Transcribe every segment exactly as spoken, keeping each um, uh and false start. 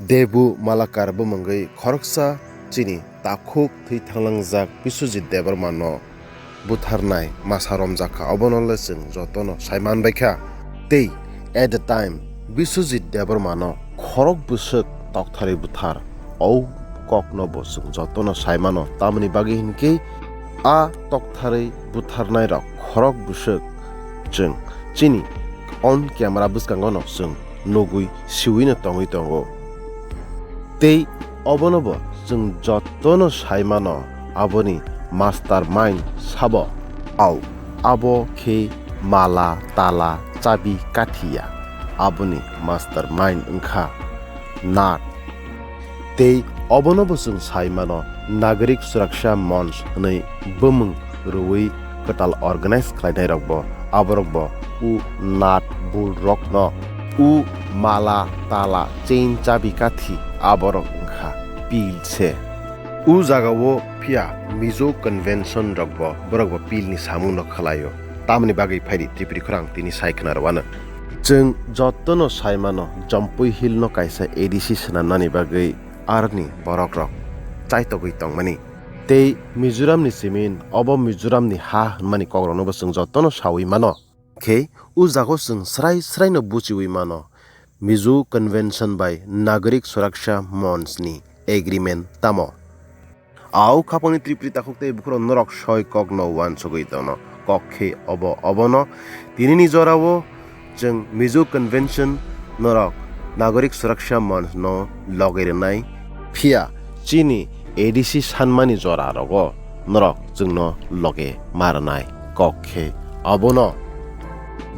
Debu Malakar bumungwi khoroksa chini takhuk thwi thanglangjak Biswajit Debbarmano butharnai masa romjakha, obono le chwng jotono sai manbaikha. Tei at the time Biswajit Debbarmano khorok bwswk toktharwi buthar, o kokno bo chwng jotono sai mano, tamoni bagwi hinkhe a toktharwi butharnairok khorok bwswk chwng chini on camera bwskango no chwng nugwi siwino tongwi tongo. Tei obono bo chwng jotono sai mano, aboni mastermind sabo. Au, abo khe mala, tala, chabi, kathi ya, aboni mastermind wngkha Nath. Tei obono bo chwng sai mano, Nagarik Suraksha Monch hwnwi bumung rwui kwtal organize khlainairokbo, aborokbo u Nath bul rokno u mala, tala, chain, chabi, kathi aborok wngkha pil se. U jagao phiya Mizo convention rokbo borokbo pilni samungno khlaio. Tamoni bagwi phaidi Tripuri khorang tini sai khna rwano. Chwng jotono sai mano, Jampui Hill no kaisa A D C swnamnani bagwi aroni borokrok chaitogwi tongmani. Tei Mizoramni simin, obo Mizoramni ha hwnmani kokrokno bo chwng jotono saui mano. Khe o jago chwng srai sraino buchiui mano, Mizo Convention bai Nagarik Suraksha Monch ni agreement tamo. Au khapangni Tripuri takhuk tei bukhurok norok soi kokno uansugui tono. Kok khe obo obono tinini jorao chwng Mizo Convention norok Nagarik Suraksha Monch no loge rwnai. Phiya chini A D C sanmani jora rogo norok chwngno loge ma rwnai. Kok khe obono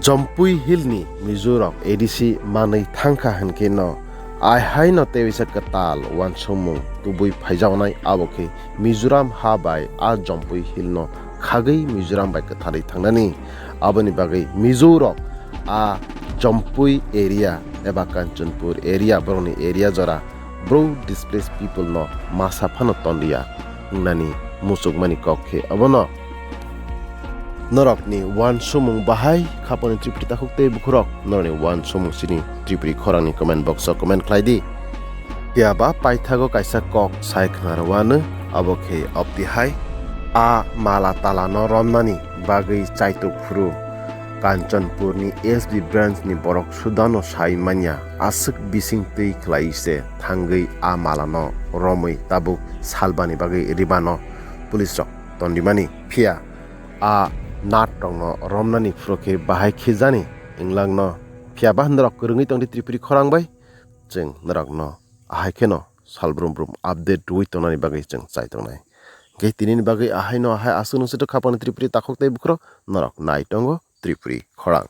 Jampui Hill ni Mizo rok A D C manwi thangkha hinkhe no, ahaino tei waisa kwtal uansukmung tubui phaijaknai, abo khe Mizoram ha bai a Jampui Hill no khagwi Mizoram bai kwtharwi thangnani. Aboni bagwi Mizo rok a Jampui area eba Kanchanpur area, borokni area jora bro displaced people no masa phano tonliya wngnani muchukmani kok khe obono. Norokni uansukmung bahai khapangni Tripuri takhuk tei bukhurok, norokni uansukmung chini Tripuri khorangni comment box o comment khlai di. Phiya ba paithago kaisa kok sai khna rwano, abo khe obtihai. A mala talano romnani bagwi chaitok phuru Kanchanpurni S B branch ni borok sudano sai manya, aswk bising twi khlai se thangwi a malano romwi tabuk salbani bagwi ribano police rok tondimani. Phiya a Nath rokno romnani phuru khe bahai khe jani wnglang no. Phiya ba norok kwrwngwi tongdi Tripuri khorang bai, chwng norokno ahai kheno sal brum brum update rwui tongnani bagwi chwng chai tongnai. Hwnkhe tinini bagwi ahaino ahai aswk nung sito khapangni Tripuri takhuk tei bukhurok norok nai tongo Tripuri khorang.